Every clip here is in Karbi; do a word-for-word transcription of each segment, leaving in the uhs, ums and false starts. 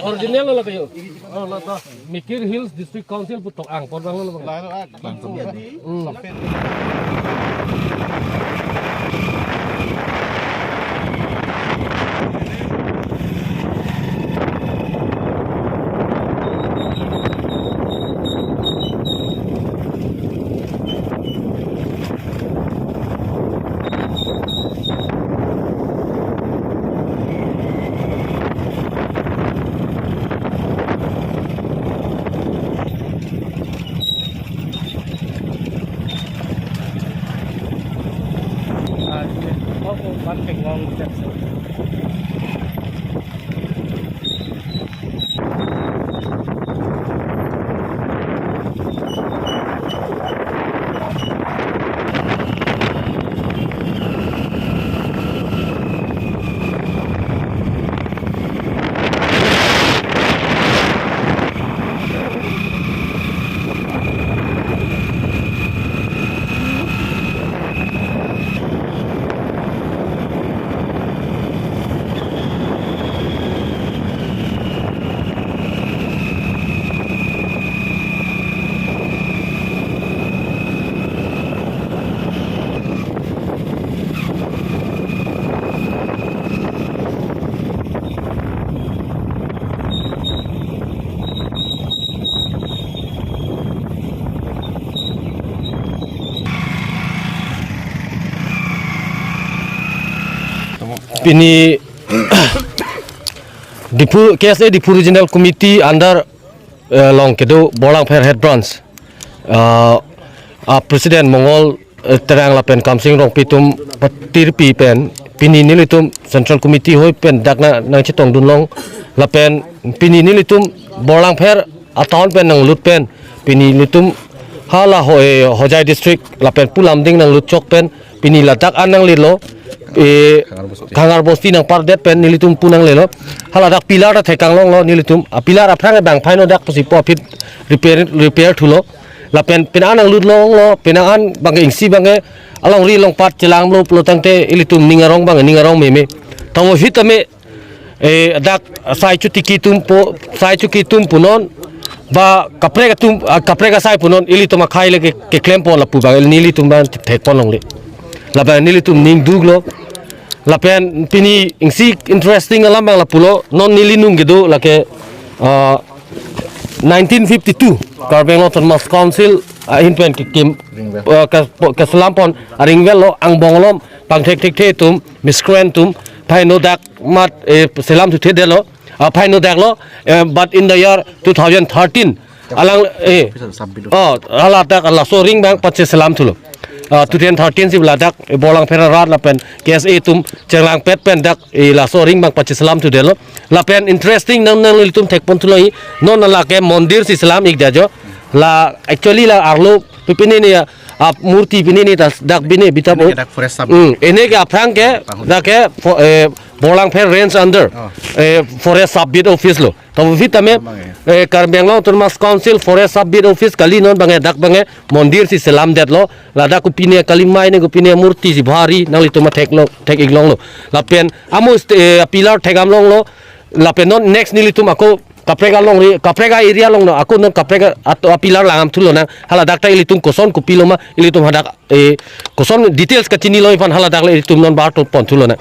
Original lo kayo. Mikir Hills District Council pu tok ang, por bang lo bang. Hmm. Pini Diphu, K S A Diphu Regional Committee under, eh, along kedo Borlangpher Head Branch, eh, a President Mongol, eh, Terang lapen Kamsing Rongpi atum patirpi pen pini nelitum Central Committee hoi pen dak nang, nangchetongdun long lapen pini nelitum Borlangpher a town pen nanglut pen pini nelitum hala ho, eh, Hojai District lapen pu Lumding nanglut chok pen pini ladak an nanglelo, eh, Khangar Bosti. Khangar Bosti nangpardet pen nelitum pu nanglelo. Hala dak pillar ta thekang longlo nelitum. A pillar aphrang bang phaino dak pusi po aphi repair, repair thulo. Lapen penang an nanglut longlo, penang an bang ingsi bang alongri along pat chelang lo pulo tangte ilitum ning arong bang ning arong meme. Tamo hit ame, eh, dak sai chotiki atum po, sai chotiki atum punon, ba kaprek atum, ah, kaprek asai punon, ilitum akhai le ke, keklem pon lapu bang, nelitum bang thek pon longle. Labang nelitum ning duklo. Lapen pini ingsi interesting alam bang lapulo, non neli nung kedo lake, ah, nineteen fifty-two, Karbi Anglong Autonomous Council, ah, ahin pen kekim, Ringvell. Ah, ke, po, keselam pon, ah, Ringvell lo, angbong alom, pangthek thekthe atum, miscreant atum, phaino dak mat, eh, selam thuthe detlo, ah, phaino daklo, eh, but in the year two thousand thirteen, alang, eh, Office sub-bid. Oh, hala dak laso ring bang pacheselam thulo. Ah, two thousand thirteen si ladak, eh, Borlangpher arat lapen K S A atum chenglangpet pen dak, eh, laso ring bang pacheselam thu detlo. Lapen interesting nang, nanglitum thek pon thulo hi, non lake mondir si selam ik dajo. La actually la arlo pipini ni ya, ap murti pini ni tas dak bini bita bo. Ini ke dak forest sub. Hmm, ini ke aphrang ke, dak ke fo-, eh, Borlangpher Range under, Oh. eh, Forest Sub-bid Office lo. Tamo vit tame, Bang, eh. eh, Karbi Anglong Autonomous Council Forest Sub-bid Office kali non bang dak bang mondir si selam detlo. Ladak kopine kali mai ne kopine murti si bhari nanglitum thek lo, thek ik longlo. Lapen amo st-, eh, pillar thekdam longlo. Lapen non next nelitum ako kaprek alongri, kaprek a-area along no, ako non kaprek a-, ato a-pillar langdam thulo nang, hala dak ta ilitum koson kopilo ma, ilitum hadak, eh, koson details kachinilo aphan hala dak le ilitum non bar to pon thulo nang.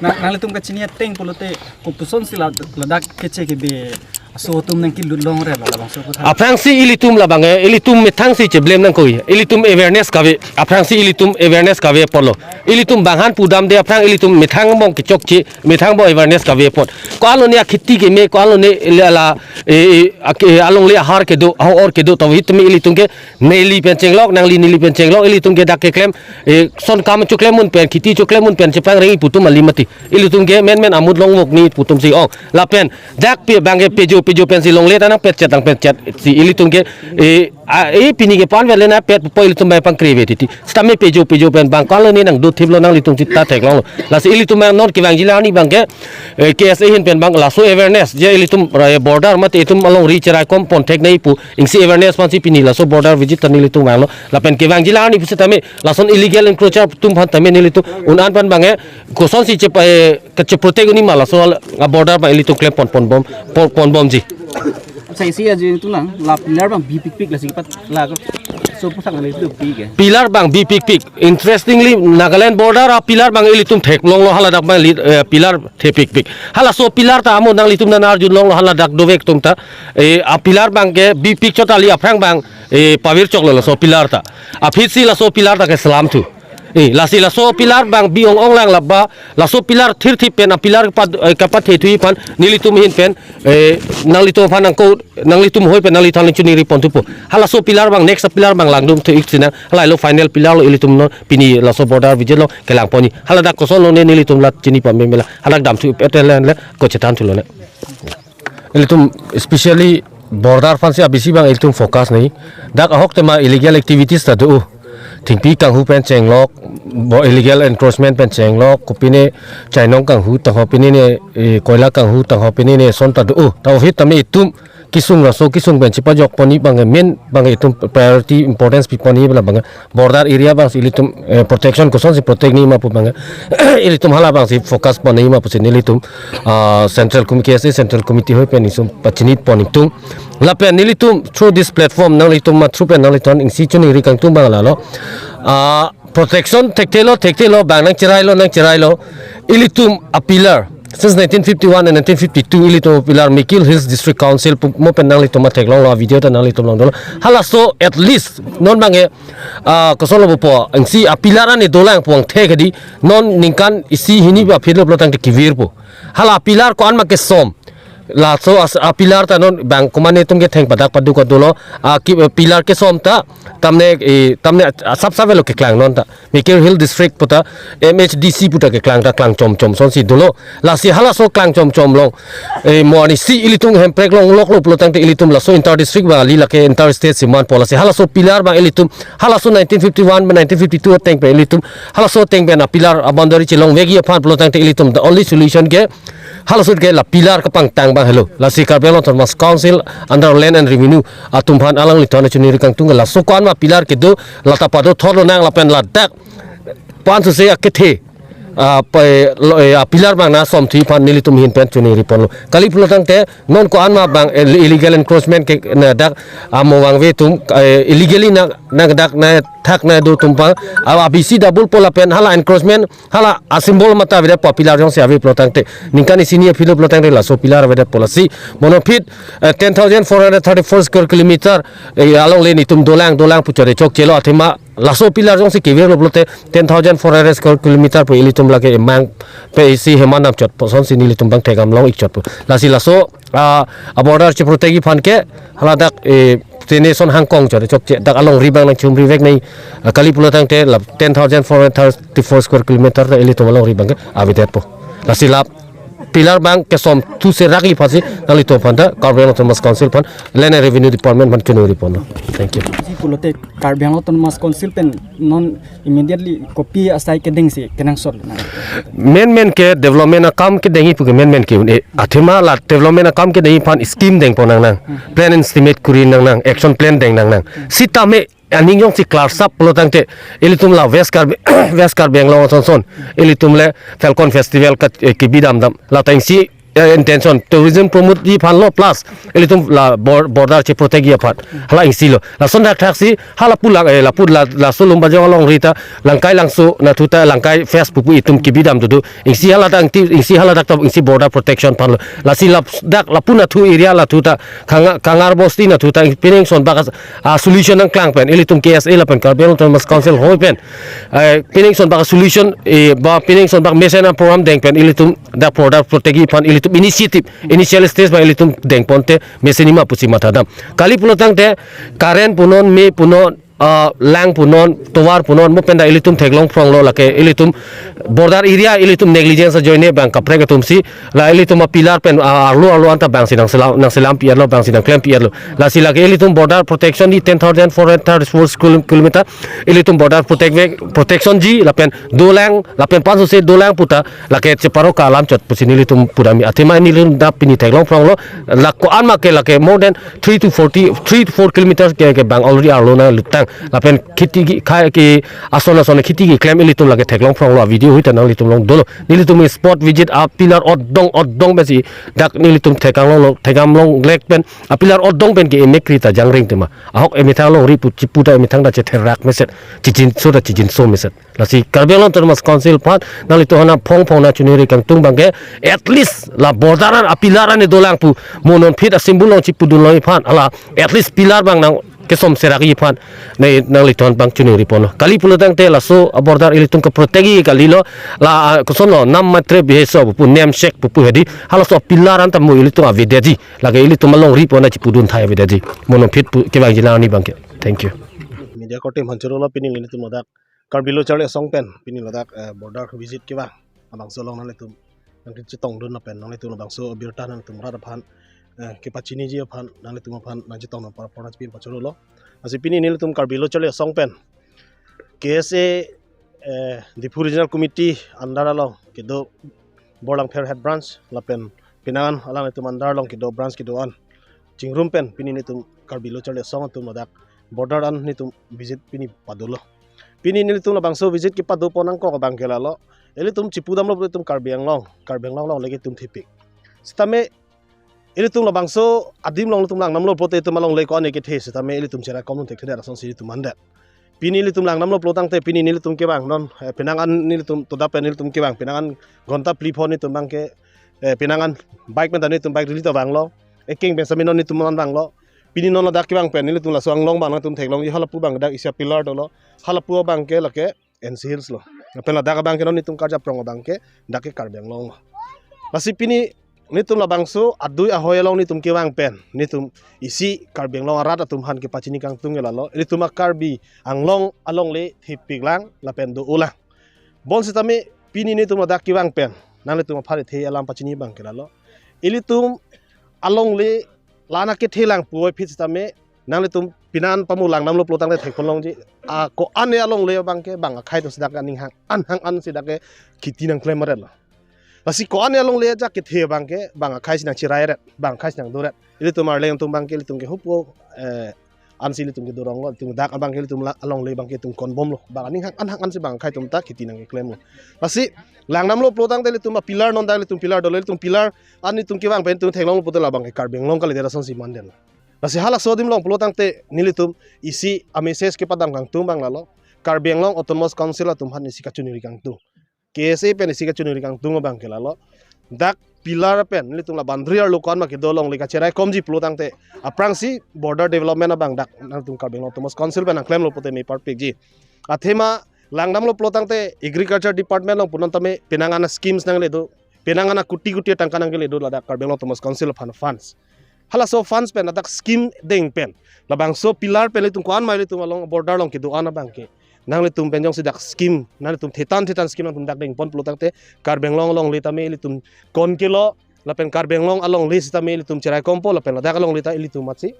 Na, nanglitum kachini ateng pulote kopuson si la, ladak keche kebe aso atum nangkelut longre la labangso aphuthak. Aphrangsi ilitum labang, eh, ilitum methang si cheblem nangkok, ilitum awareness kave, aphrangsi ilitum awareness kave apotlo. Ilitum bang han pudamde aphrang ilitum methang angbong kechokche, methang angbong awareness kave apot. Ko-an lone akheti keme, ko-an lone la, la, eh, eh, ak-, eh, alongle ahar kedo, ahor kedo, tamo hit tame ilitum ke neli pen chenglok, nangli neli pen chenglok, ilitum ke dak keklem, eh, son kam choklem un pen, kheti choklem un pen, cheplang reng pu atum kali mati. Ilitum ke menmen amut longvok ni pu atum si ong. Lapen, dak pe bang ke pejo, pejo pen si longle ta nangpetchet, nangpetchet si ilitum ke, eh, A, e pini ke pan vele na pet po ilitum bang pangkri ve titi. Sitame pejo pejo pen bang kalo ne nangdo thip lo nanglitum sita theklonglo. Lasi ilitum bang non kevangji la ni bang ke, eh, K S A ahin pen bang laso awareness je ilitum, eh, border mate itum alongri cherai kom pon thek nai pu isi awareness aphansi pini laso border visit ta nelitum vanglo. Lapen kevangji la ni pusitame lason illegal encroacher atum aphan tame nelitum un-an pen bang, eh, kosonsi chep, eh, kacheprotect un-e ma laso a border bang ilitum klem pon pon bom, pon, pon bomji. Sai si aji tu lang, la pillar bang bi pikpik lasi pat la ko. So pusak nang itu pi ke. Pillar bang bi pikpik. Interestingly, Nagaland border a pillar bang ilitum theklonglo, haladak bang li-, eh, pillar thepikpik. Halaso pillar ta amo nanglitum nang arjulonglo, haladak dovek atum ta. Eh, a pillar bang ke bi pikchot ali aphrang bang, eh, pavir choklo laso pillar ta. Aphitsi laso pillar ta ke slam thu. Eh, lasi laso pillar bang bi ong ong lang laba, laso pillar thirthip pen a pillar kapat, eh, kapathe thu aphan nelitum ahin pen, eh, nanglitum aphan nangko, nanglitum hoi pen nanglitum nangchuningri pon thupo. Halaso pillar bang next a pillar bang langdun thu ik sinang, halailo final pillar lo ilitum non pini laso border visit along kelang pon-i. Haladak koson lo ne nelitum la chini pame mela. Haladak dam thu et len le ko chetan thu lo ne. Ilitum especially border aphansi abisi bang ilitum focus nai. Dak ahok tema illegal activities ta do. Thengpi kanghu pen chenglok, bo illegal encroachment pen chenglok, kopine chainong kanghu tangho pine ne, eh, koila kanghu tangho pine ne son ta do. Ta ofit tame itum kesung laso kesung pen chipajok pon-i bang main bang itum priority importance pi pon-i bela bang border area bangsi ilitum, eh, protection kosonsi protect nangji ma pu bang ilitum hala bangsi focus pon nangji ma pusi nelitum, ah, Central Committee, K S A Central Committee hoi pen itum pachini pon ingtung. Lapen nelitum through this platform nanglitum ma through pen nanglitum isi chuningri kangtung bang lalo. Ah, protection thekthe lo, thekthe lo, bang nangcherai lo, nangcherai lo. Ilitum a pillar since nineteen fifty-one and nineteen fifty-two ilitum a pillar Mikir Hills District Council pu mo pen nanglitum ma theklonglo, video ta nanglitum longdolo. Halaso at least non bang, eh, ah, koson lo po, isi a pillar ani dolang puang the kadi, non ningkan isi hini ba phit lo pulotangte kevirpo. Hala pillar ko-an ma kesom. Laso as-, a pillar ta non bang komatne atum ke theng padak paduk dolo. A ki, eh, pillar kesom ta, tamne, eh, tamne asap sap lo keklang non ta. Mikir Hill District puta, M H D C puta keklang ta klang chom chom sonsi dolo. Lasi halaso klang chom chom along, eh, mo ani si ilitum hemprek longlok lo pulotangte ilitum laso inter district bang ali lake inter state si manpo. Lasi halaso pillar bang ilitum, halaso nineteen fifty-one bang nineteen fifty-two ateng pen ilitum, halaso ateng pen a pillar a boundary chelongvekji aphan pulotangte ilitum the only solution ke, halaso ke la pillar kapangtang bang helo. Lasi Karbi Anglong Autonomous Council under Land and Revenue atum aphan alanglitum nangchuningri kangtung ke laso ko-an ma pillar kedo, la ta pado thor lonang lapen ladak pan suse akethe, ah, pai lo, eh, a pillar bang nangsom thu aphan nelitum ahin pen chuningri ponlo. Kali pulotangte non ko-an ma bang ill-, illegal encroachment ke na dak amo vangve atum, eh, illegally na, na dak na thak na do atum aphan, ah, abisi double po lapen hala encroachment, hala a symbol mate avedet po, pillar jongsi ave pulotangte. Ningkan isi ni aphi lo pulotangte laso pillar avedet po lasi. Mo non aphi, eh, ten thousand four hundred thirty-four square kilometer, eh, along le nelitum dolang, dolang pu chore chokche lo athema laso pillar jongsi kevir lo pulote ten thousand four hundred square kilometer pu ilitum lake emang pe isi hemanam chot po sonsi nelitum bang thekdam long ik chot po. Lasi laso, ah, a border cheprotectji aphan ke haladak, eh, tene son hangkong chore chokche dak alongri bang nangchumrivek nai, ah, kali pulotangte la ten thousand four hundred thirty-four square kilometer ta ilitum alongri bang ke avedet po. Lasi la pillar bang kesom thu serakji aphansi nanglitum aphan ta Karbi Anglong Autonomous Council aphan Land and Revenue Department aphan chuningri ponlo. Thank you. Si pulote Karbi Anglong Autonomous Council pen non immediately kopi asai kedengsi kenangsot lo na. Main main ke development akam kedengji pu ke main main ke un-e. Athema la development akam kedengji aphan scheme deng pon nangnang. Plan estimate kuri nangnang, action plan deng nangnang. Sitame aning jongsi klarsap pulotangte ilitum la West Karbi, West Karbi Anglong ason son ilitum le Falcon Festival ka, eh, kebi damdam. La ta isi, eh, intention tourism promoteji aphan lo plus ilitum la bor-, border cheprotectji aphan. Hala isi lo. Lason thakthak si hala pulang, eh, lapu la, laso Lumbajong alongri ta Langkai Langso nathu ta Langkai Fest pupu itum kebi dam dudu. Isi haladak ti, isi haladak ta isi border protection aphan lo. Lasi ladak lapu nathu area lathu ta Kanga-, Kangar Bosti nathu ta pining son bak a solution nangklang pen ilitum K S A lapen Karbi Anglong Autonomous Council hoi pen, eh, pining son bak solution, eh, ba pining son bak mesen a program deng pen ilitum dak border protection aphan ilitum initiative, initial stage bang ilitum deng ponte mesen nangji ma pusi mathadam. Kali pulotangte current punon, me punon, ah, lang punon, tovar punon, mo pen ta ilitum theklong phronglo lake ilitum border area ilitum negligence ajoine bang kaprek atum si, la ilitum a pillar pen, ah, arlo arlo anta bang si nangselam, nangselam pi-etlo, bang si nangklem pi-etlo. Lasi lake ilitum border protection di ten thousand four hundred thirty-four square kilometer, ilitum border protect ve, protection ji, lapen dolang, lapen panso se dolang puta, lake cheparo ka alam chot pusi nelitum pura mi. Athema nelitum dak pini theklong phronglo, la ko-an ma ke lake more than three to forty, three to four kilometers ke, ke bang already arlo nang lutang. Lapen kheti ki, khai ki, ason ason kheti keklem ilitum lake theklong phronglo, video hui ta nanglitum along dolo. Nelitum spot visit a pillar odong odong pensi dak nelitum thekang longlo, thekam longlek pen a pillar odong pen ke emekri ta jangreng tema. Ahok emethang longri pu chipu ta emethang ta chetherak meset, chichinso ta chichinso meset. Lasi Karbi Anglong Autonomous Council aphan nanglitum aphan phongphong nangchiningri kangtung abang ke, at least la border an a pillar an dolang pu, mo non phit a symbol along chipudun longji aphan, hala at least pillar bang nangkesom serakji aphan ne nanglitum aphan bang chiningri ponlo. Kali pulo tangte laso a border ilitum ke protect ji kalilo, la, ah, kosonlo, nam maitre bihe so pu, nemsek pu pu hedi, halaso a pillar anta mo ilitum avedetji, lake ilitum alongri pu nangchipudun thai avedetji. Mo non phit pu kevangji nang ni abang ke. Thank you. Media korte aphan choro lo, pini nelitum ladak Karbi Lo Charli Asong pen pini ladak, eh, border visit kevang labangso along nanglitum nangchetongdun lapen nanglitum labangso abirta nanglitum rat aphan, eh, kepachiniji aphan nanglitum aphan nangchetongdun apor apor nangchepin pachorolo. Lasi pini nelitum Karbi Lo Charli Asong pen K S A, eh, Diphu Regional Committee under along kedo Borlangpher Head Branch lapen penang an alanglitum under along kedo branch kedo-an chingrum pen pini nelitum Karbi Lo Charli Asong atum ladak border an nelitum visit pini padolo. Pini nelitum labangso visit kepado pon nangkok abang ke lalo, ilitum chipu damlo pu ilitum Karbi Anglong, Karbi Anglong alongle ke itum thepik. Sitame ilitum labangso adim along ilitum langdamlo pulote itum alongle ko-an kethe sitame ilitum cheraikom lun thekthedet asonsi ilitum mandet. Pini ilitum langdamlo pulo tangte pini nelitum kevang non, eh, penang an nelitum toda pen nelitum kevang, penang an ghonta phli pho nelitum abang ke, eh, penang an bike pen ta nelitum bike rally ta vanglo. Ekeng pen sitame non nelitum non vanglo. Pini non ladak kevang pen nelitum laso anglong abang nangtum theklongji, halapu abang dak isi a pillar dolo. Halapu abang ke lake N C Hills lo. Lapen ladak abang ke non nelitum karjap rong abang ke dak ke Karbi Anglong lo. Lasi pini nelitum labangso adui ahoi along nelitum kevang pen nelitum isi Karbi Anglong arat atum aphan kepachini kangtung ke lalo, ilitum a Karbi Anglong alongle thepiklang lapen do-olang. Bonsitame pini nelitum ladak kevang pen nanglitum aphan ithe alam pachini abang ke lalo, ilitum alongle la-an akethelang puvoiphit sitame nanglitum penang an pamu langdamlo pulo tangte thekpon longji, a ko-an alongle abang ke bang akhai atum si dak aning hang an hang an si dak ke kheti nangklem maret lo. Lasi ko-an alongle ajak kethe abang ke bang akhai si nangchirairet, bang akhai si nangdoret. Ilitum arleng atum abang ke ilitum ke hupo, eh, ansi ilitum kedo ronglo, ilitum dak abang ke ilitum la alongle abang ke ilitum konbomlo. Bang aning hang an hang an si bang akhai atum ta kheti nangkeklemlo. Lasi langdamlo pulo tangte ilitum a pillar non dak ilitum pillar dolo, ilitum pillar an ilitum kevang pen ilitum theklonglo pulote labang ke Karbi Anglong kalidet asonsi mandetlo. Lasi halaso adim along pulo tangte nelitum isi a message kepadam kangtung abang lalo, Karbi Anglong Autonomous Council atum aphan isi kachiningri kangtung, K S A pen isi kachiningri kangtung abang ke lalo, dak pillar pen nelitum la boundary arlo ko-an ma kedo alongle kacheraikomji pulo tangte aphrangsi border development abang dak nangtum Karbi Anglong Autonomous Council pen nangklemlo pulote me parpikji. Athema langdamlo pulo tangte Agriculture Department along punon tame penang an a schemes nangle do, penang an a kuti kuti tangka nangle do ladak Karbi Anglong Autonomous Council aphan funds. Halaso funds pen ladak scheme deng pen labangso pillar pen ilitum ko-an ma ilitum along border along kedo-an abang ke nanglitum pen jongsi dak scheme, nanglitum thetan thetan scheme nangtum dak dengpon pulo tangte Karbi Anglong alongle tame ilitum kon kelo, lapen Karbi Anglong alongle sitame ilitum cheraikompo, lapen ladak alongle ta ilitum amatsi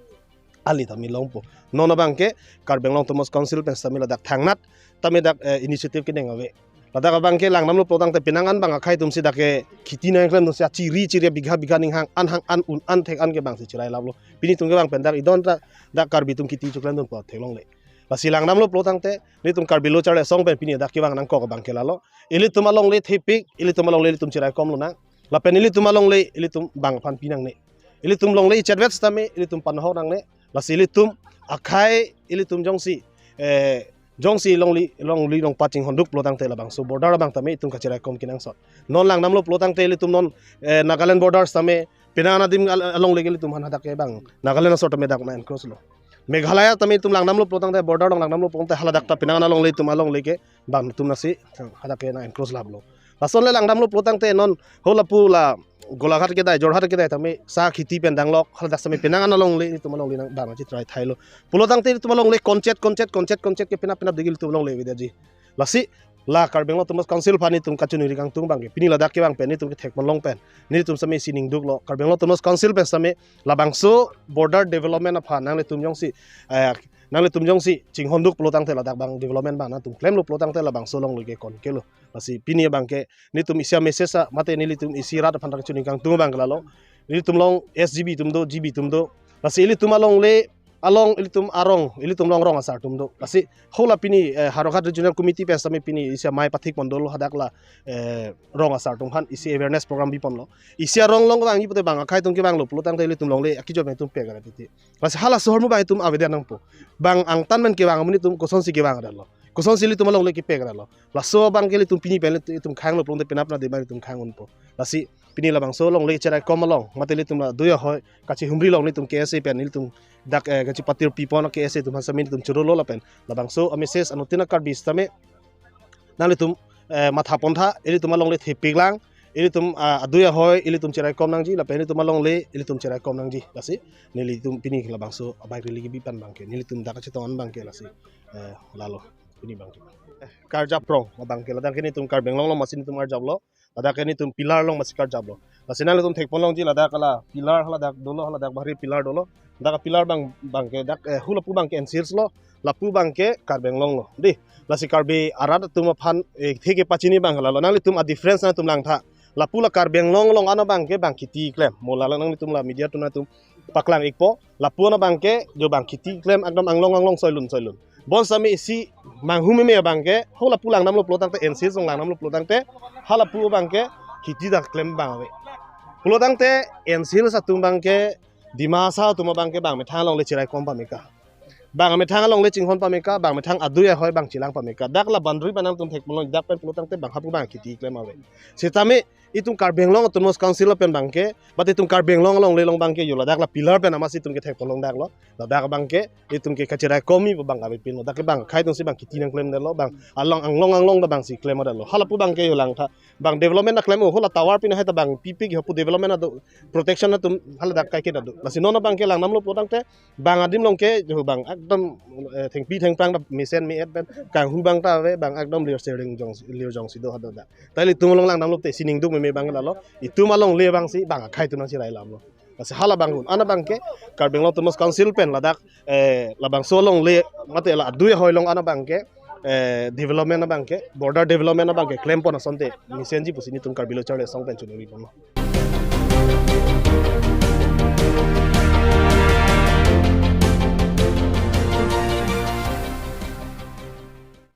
ali tame longpo. Non abang ke Karbi Anglong Autonomous Council pen sitame ladak thangnat tame dak, eh, initiative kedeng ave. Ladak abang ke langdamlo pulo tangte penang an bang akhai atum si dak ke kheti nangklem atum si achiri chiri bigha bigha aning hang an hang an un an thek an ke bang si chirai laplo. Pini itum kevang pen dak idon ta dak Karbi atum kheti choklemdunpo theklongle. Lasi langdamlo pulo tangte nelitum Karbi Lo Charli Asong pen pini dak kevang nangkok abang ke lalo, ilitum alongle thepik, ilitum alongle ilitum chiraikom lonang. Lapen ilitum alongle ilitum bang aphan pi nangne. Ilitum longle ichetvet sitame ilitum panhok nangne. Lasi ilitum akhai ilitum jongsi, eh, jongsi longle longle longpa chinghonduk pulo tangte labangso border abang tame itum kachiraikom kenangsot. Non langdamlo pulo tangte ilitum non, eh, Nagaland border sitame penang an adim al-, alongle ke ilitum aphan hadak ke bang Nagaland asor tame dak nang-encroach lo. Meghalaya tame itum langdamlo pulo tangte border along langdamlo pulo tangte haladak ta penang an alongle itum alongle ke bang itum nasi hadak ke nang-encroach laplo. Lason le langdamlo pulo tangte non halapu la Golaghat kedai, Jorhat kedai tame sa khiti pen danglok, haladak sitame penang ana longle, ilitum alongle nang bang chitrai thailo. Pulotangte ilitum alongle konchet, konchet, konchet, konchet ke penap penap degil ilitum alongle avedet ji. Lasi la Karbi Anglong Autonomous Council aphan nelitum kachiningri kangtung abangke, pini ladak kevang pen nelitum kethek ponlong pen nelitum sitame isi ning duklo. Karbi Anglong Autonomous Council pen sitame labangso border development aphan nanglitum jongsi, eh, nanglitum jongsi chinghon duk pulotangte ladak abang development abang nangtum klemlo pulotangte labangso alongle ke konkelo. Lasi pini abangke nelitum isi a-message a mate nelitum isi rat aphan ta kachiningri kangtung abangke lalo. Nelitum along S G B atum do, G B atum do. Lasi ilitum alongle along ilitum arong, ilitum along rong asar atum do. Lasi hala pini, eh, Howraghat Regional Committee pen sitame pini isi amei pathik pon dolo hadak la, eh, rong asar atum aphan isi awareness program bi ponlo. Isi arong along vangji pute bang akhei atum kevanglo pulotangte ilitum alongle akejor atum pek ra titi. Lasi halaso ahormu abang itum avedet nangpo. Bang angtan pen kevang amonit atum kosonsi kevang ra lo, kosonsi ilitum alongle kepek ra lo. Laso abangke ilitum pini pen ilitum khanglo pulotangte penap penap de abang ilitum khang unpo. Lasi pini labangso alongle cheraikom along mate ilitum la dui ahoi kachihumri along nelitum K S A pen nelitum dak, eh, kachipatir pipon K S A atum aphan sitame nelitum chorolo lapen labangso a-message anuttin a-Karbi sitame nanglitum, eh, matha pontha, ilitum alongle thepik lang, ilitum, ah, adui ahoi ilitum cheraikom nangji lapen ilitum alongle ilitum cheraikom nangji. Lasi nelitum pini labangso a-bike rally kebi pen abangke nelitum dak kachetong abangke lasi, eh, lalo pini abangke. Eh, karjap rong abangke ladak ke nelitum Karbi Anglong along masi nelitum arjaplo. Ladak ke nelitum pillar along masi karjaplo. Lasi nanglitum thek ponlongji ladak la pillar haladak dolo, haladak bahari pillar dolo. Dak pillar abang abangke dak, eh, halapu abangke N C Hills lo, lapu abangke Karbi Anglong lo. Dei, lasi Karbi arat atum aphan, eh, theke pachini abang lalo. Nanglitum a-difference nangtum langtha. Lapu la Karbi Anglong along ana abangke bang kheti klem. Mo lalo nanglitum la media atum nangtum paklang ikpo. Lapu ana abangke jo bang kheti klem ekdom anglong anglong soilun soilun. Bonsitame isi manghumeme abangke, halapu langdamlo pulotangte, N C Hills along langdamlo pulotangte, halapu abangke kheti dak klem abang ave. Pulotangte N C Hills atum abangke, Dimasa atum abangke bang methang alongle cheraikom pame ka, bang methang alongle chinghon pame ka, bang methang adui ahoi bang chelang pame ka. Dak la boundary pen nangtum thek ponlong dak pen pulotangte bang hapu bang kheti klem ave. Sitame itum Karbi Anglong Autonomous Council pen abangke, bat itum Karbi Anglong alongle along abangke jo ladak la pillar pen amatsi itum kethek ponlong daklo. Ladak abangke itum ke kacheraikom-i abang avepinlo. Dak ke bang akhei atumsi bang kheti nangklemdetlo, bang along anglong anglong ta bangsi klemdetlo. Halapu abangke jo langtha. Bang development ta klem-o, hala tower pini hai ta bang pipik hapu development ado, protection atum haladak kaike ta do. Lasi non abangke langdamlo pulotangte bang adim along ke jo bang ekdom, eh, thengpi thengphrang ta mesen me-et pen kanghu abang ta ave, bang ekdom lir sering jong, lir jongsi do hadak. Ta ilitum along langdamlo te sining duk meme abang lalo. Itum alongle abangsi bang akhei atum nangchirai lamlo. Lasi hala abang un. Ana abangke Karbi Anglong Autonomous Council pen ladak, eh, labangso alongle mate la adui ahoi along ana abangke, eh, development abangke, border development abangke klem pon asonte mesenji pusi nelitum Karbi Lo Charli Asong pen chiningri ponlo.